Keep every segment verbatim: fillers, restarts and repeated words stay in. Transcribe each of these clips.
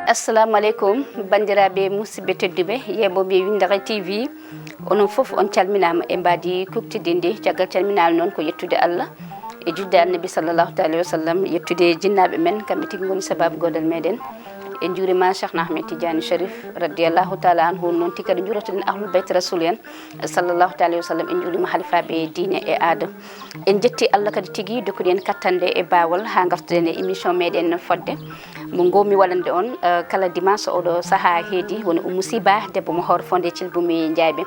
Assalamu aleykum, banndiraaɓe musidɓe tedduɓe yeeɓooɓe Winndere T V. Onon fof on calminaama e mbaadi kuktidinndi. Caggal calminaali noon ko yettude Allah e juulde Annabi sallallahu taala wa sallam, yettude jinnaaɓe men, kamɓe tigi ngoni sabaabu goodal meɗen. En njuuriima Cheikhna Ahmed Tidiane Cherif radiyallahu taala anhu, noon tigi kadi njuuratoɗen Ahlul Bayt Rasul en sallallahu taala wa sallam. En njuuriima halifaaɓe diine e aada. En njetti Allah kadi tigi dokkuɗo en kattanɗe e baawal haa ngartuɗen e émission meɗen fodde mo ngoomi waɗande on, eh, kala dimanche oɗo sahaa heedi, woni Oumou Sy Ba, debbo mo Hoore Fonde Thilboumi Ndiaybé.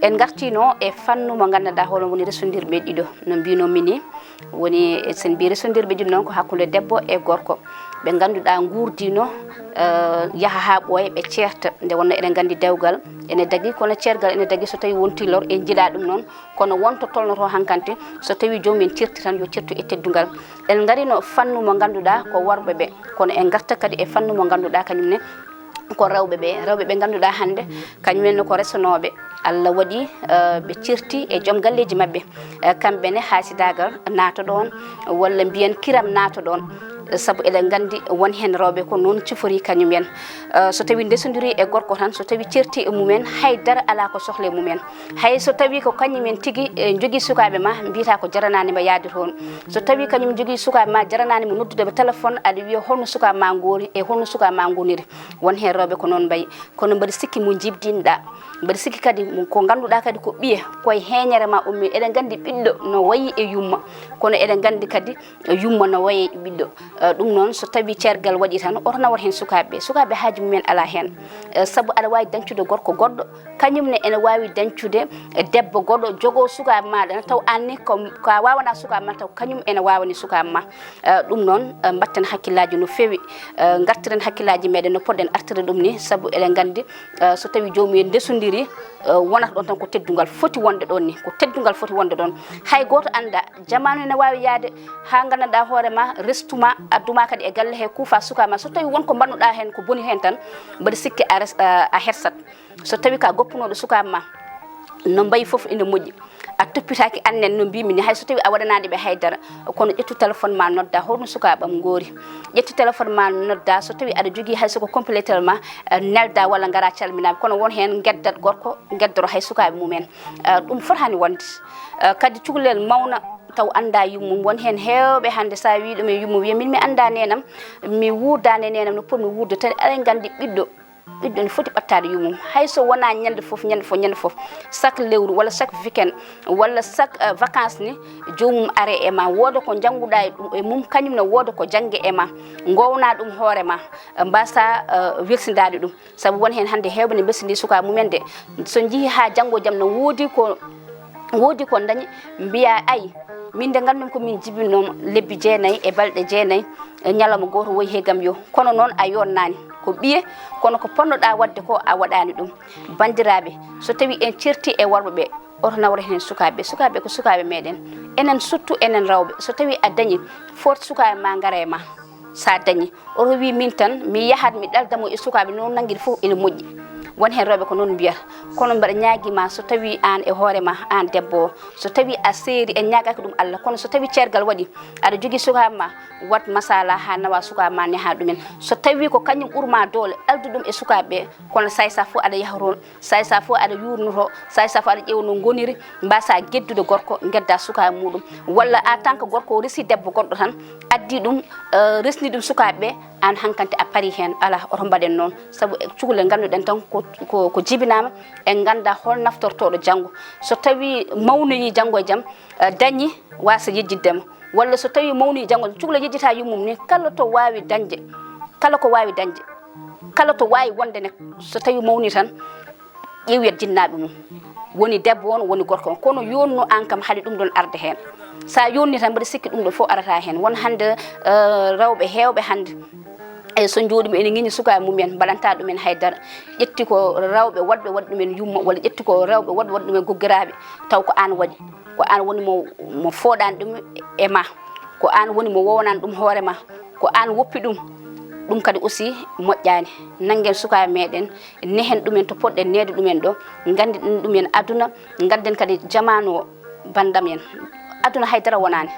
En ngartino e fannu mo ngannduɗaa hono woni resondirɓe ɗiɗo. No mbinomi ni, woni, eh, sen mbi resondirɓe ɗiɗo noon ko hakkunde debbo e gorko. Ɓe ngannduɗaa nguurdino, eh, yaha haa ɓooya ɓe ceerta. Nde wonno eɗen nganndi dewgal ene dagi, kono ceergal ene dagi. So tawi wonti lor en njiɗaa ɗum noon, kono wonto tolnoto hankanti, so tawi joomum en ceerti tan yo ceertu e teddungal. En ngarino fannu mo ngannduɗaa ko worɓe ɓe, kono en ngarta kadi e fannu mo ngannduɗaa kañum ne ko rewɓe ɓe. Rewɓe ɓe ngannduɗaa hannde kañum en ko resonooɓe. Allah waɗi, eh, ɓe ceerti e joom galleeji maɓɓe, eh, kamɓe ne haasidaagal naato ɗoon, walla mbiyen kiram naato ɗoon. Sabu eɗen nganndi won heen rewɓe ko noon cifori kañum en. Eh, so tawi ndesondiri e gorko tan, so tawi ceerti e mum en, hay dara alaa ko sohla e mum en. Hay so tawi ko kañum en tigi, eh, njogii sukaaɓe ma, mbiyata ko jaranaani ma yahde toon. So tawi kañum njogii sukaaɓe ma, jaranaani mo noddude ɓe téléphone, aɗa wiya holno sukaaɓe ma ngoori e holno sukaaɓe ma ngoniri. Won heen rewɓe ko noon mbayi, kono mbaɗa sikki mo njibdinɗa. Mbaɗa sikki kadi mo, ko ngannduɗaa kadi ko ɓiye, ko e heeñere ma ummi. Eɗen nganndi ɓiɗɗo no wayi e yumma, kono eɗen nganndi kadi yumma no wayi e ɓiɗɗo. Eh, ɗum noon, so tawi ceergal waɗi tan, oto nawor heen sukaaɓe ɓe. Sukaaɓe haaju mumen alaa heen. Eh, sabu aɗa waawi dañcude gorko goɗɗo, kañum ne ene waawi dañcude, eh, debbo goɗɗo, jogoo sukaaɓe ma ɗon, taw aan ni ko, ko a waawanaa sukaaɓe ma, taw kañum ene waawani sukaaɓe ma. Eh, ɗum noon, eh, mbatten hakkillaaji no feewi. Eh, ngartiren hakkillaaji meɗen no poɗɗen artirde ɗum ni, sabu eɗen nganndi, eh, so tawi joomum en ndesondiri, eh, wonata ɗon tan ko teddungal foti wonde ɗon ni, ko teddungal foti wonde ɗon. Hay gooto annda, jamaanu ene waawi yahde haa nganndanɗaa hoore ma, restu ma, addu ma kadi e galle he, kuufa sukaaɓe ma. So tawi won ko mbaɗnuɗaa heen ko boni heen tan, mbaɗa sikki a res-, a, a hersat. So tawi ka goppunooɗo sukaaɓe ma, no mbayi fof ene moƴƴi. A toppitaaki annen no mbimi ni, hay so tawi a waɗanaani ɓe haydara, kono ƴettu téléphone ma nodda, holno sukaaɓe am ngoori? Ƴettu téléphone ma nodda, so tawi aɗa jogii hay soko complétel ma, eh, nelda walla ngara calminaɓe. Kono won heen ngeddat gorko, ngeddoro hay sukaaɓe mumen. Eh, ɗum fotaani wonde. Eh, kadi cukalel mawna taw annda yummum. Won heen heewɓe hannde, sa wi ɗum e yummum, wiya min mi annda nenam, mi wuurdaani e nenam no potmi wuurde. Tan aɗa nganndi ɓiɗɗo, ɓiɗɗo ne foti ɓattaade yummum. Hay so wonaa ñande fof, ñande fof, ñande fof, chaque lewru walla chaque weekend walla chaque, eh, vacances ni, joomum are e ma, wooda ko njannguɗaa e ɗum, e mum, kañum ne wooda ko jannge e ma, ngowna ɗum hoore ma, eh, mbasa, eh, welsindaade ɗum. Sabu won heen hannde heewɓe ne mbesndi sukaaɓe mumen de, so njihii haa janngo jam no woodi ko, woodi ko dañi, mbiya ay, min de nganndumi ko min jibinnooma lebbi jeenayi e balɗe jeenayi, e ñalawma gooto woyi he gam yo. Kono noon a yonnaani, ko ɓiye, kono ko ponnoɗaa waɗde ko a waɗaani ɗum. Banndiraaɓe, so tawi en ceerti e worɓe ɓe, oto nawre heen sukaaɓe ɓe. Sukaaɓe ɓe ko sukaaɓe meɗen. Enen surtout enen rewɓe, so tawi a dañi, fof sukaaɓe ma ngara e ma. Sa dañi, oto wi min tan mi yahat mi ɗalda mo e sukaaɓe, noon nanngiri fof ene moƴƴi. Won heen rewɓe ko noon mbiyata. Kono mbaɗa ñaagii ma, so tawi aan e hoore ma, aan debbo o, so tawi a seeri, en ñaagaaki ɗum Allah, kono so tawi ceergal waɗi, aɗa jogii sukaaɓe ma, waɗ masala haa nawa sukaaɓe ma, neha ɗumen. So tawi ko kañum ɓur ma doole, aldu ɗum e sukaaɓe ɓe, kono say sa fof aɗa yaha toon, say sa fof aɗa yuurnoto, say sa fof aɗa ƴeewa no ngoniri, mbasa geddude gorko, gedda sukaaɓe muɗum. Walla en tant que gorko o resi debbo goɗɗo tan, addi ɗum, eh, resni ɗum sukaaɓe ɓe, aan hankanti a pari heen. Alaa, oto mbaɗen noon. Sabu e cukalel ngannduɗen tan ko, ko, ko jibinaama, en ngannda hol naftortooɗo janngo. So tawi mawnoyi janngo e jam, eh, dañi, wasa yejjitde mo. Walla so tawi mawni janngo, cukalel yejjita yummum ni, kala to waawi dañde, kala ko waawi dañde, kala to waawi wonde ne, so tawi mawni tan, ƴeewiyat jinnaaɓe mum. Woni debbo on, woni gorko on. Kono yonnu aan kam, haɗi ɗum ɗon arde heen. Sa yonni tan, mbaɗa sikki ɗum ɗo fof arata heen. Won hannde, eh, rewɓe heewɓe hannde, e so njooɗii ene ŋiñi sukaaɓe mumen, mbaɗanta ɗumen haydara. Ƴetti ko rewɓe woɗɓe waɗi ɗumen yumma, walla ƴetti ko rewɓe woɗɓe waɗi ɗumen goggiraaɓe, taw ko aan waɗi. Ko aan woni mo, mo fooɗani ɗum e ma. Ko aan woni mo wowlani ɗum hoore ma. Ko aan woppi ɗum. Ɗum kadi aussi moƴƴaani. Nanngen sukaaɓe meɗen, nehen ɗumen to poɗɗen neede ɗumen ɗo. Nganndinen ɗumen aduna, ngannden kadi jamaanu o, banndam en. Aduna haydara wonaani.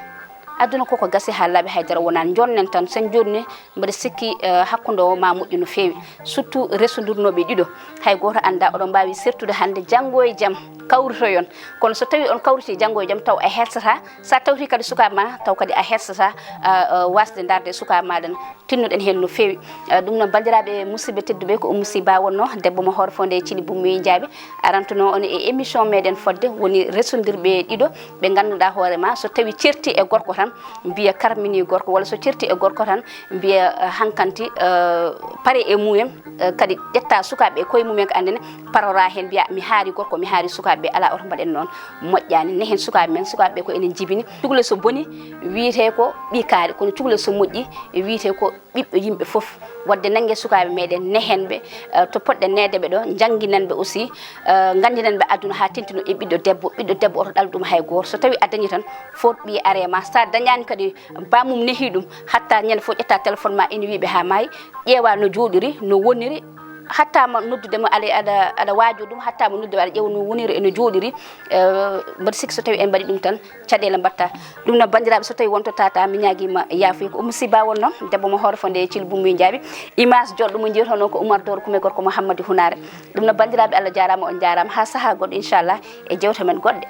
Aduna koko gasi haa laaɓi, haydara wonaa. Jonnen tan, sen jonni, mbeɗa sikki, eh, hakkunde o ma moƴƴu no feewi. Surtout resondirnooɓe ɗiɗo, hay gooto anndaa, oɗon mbaawi sertude hannde, janngo e jam kawritoyon. Kono so tawi on kawriti janngo e jam, taw a hersataa, sa tawti kadi sukaaɓe ma, taw kadi a hersataa, ah, ah, wasde ndaarde e sukaaɓe maɗa, tinnoɗen heen no feewi. Ah, ɗum noon, banndiraaɓe musidɓe tedduɓe, ko Oumou Sy Ba wonno, debbo mo Hoore Fonde e Cili Bummi Njaabi, arantuno on e émission meɗen fodde, woni resondirɓe ɗiɗo ɓe ngannduɗaa hoore ma, so tawi certi e gorko tan, mbiya karmini gorko, walla so certi e gorko tan, mbiya, eh, hankanti, eh, pare e mumen, eh, kadi ƴetta sukaaɓe e koye mumen ko anndene, parora heen, mbiya mi haari gorko, mi haari sukaaɓe ɓe, alaa oto mbaɗen noon, moƴƴaani. Nehen sukaaɓe men, sukaaɓe ɓe ko enen njibini. Cukalel so boni, wiyetee ko ɓii kaari, kono cukalel so moƴƴi, wiyetee ko ɓiɓɓe yimɓe fof. Wadde nannge sukaaɓe meɗen, nehen ɓe, eh, to poɗɗen neede ɓe ɗo, njannginan ɓe aussi, eh, nganndinen ɓe aduna haa tintino e ɓiɗɗo debbo. Ɓiɗɗo debbo oto ɗal ɗum hay gooto. So tawi a dañi tan, fof ɓiye are ma. Sa dañaani kadi, bamum nehi ɗum, hatta ñande fof ƴetta téléphone ma ina wiiɓe haa maayi, ƴeewa no jooɗiri, no woniri, hatta ma noddude mo, ala aɗa, aɗa waajo ɗum, hatta ma noddude aɗa ƴeewa no woniri e no jooɗiri. Eh, mbaɗa sikki so tawi en mbaɗi ɗum tan, caɗeele mbatta. Ɗum noon, banndiraaɓe, so tawi wonto tata, mi ñaagiima yaafuya. Ko Oumou Sy Ba wonno, debbo mo Hoore Fonde e Cili Bummi Njaabi. Image joɗɗo mo njiyata noon ko Oumar Doro Kume gorko Mouhammadi Hunaare. Ɗum noon, banndiraaɓe, Allah jaaraama, on njaaraama. Haa sahaa goɗɗo, inchallah, e jewte men goɗɗe.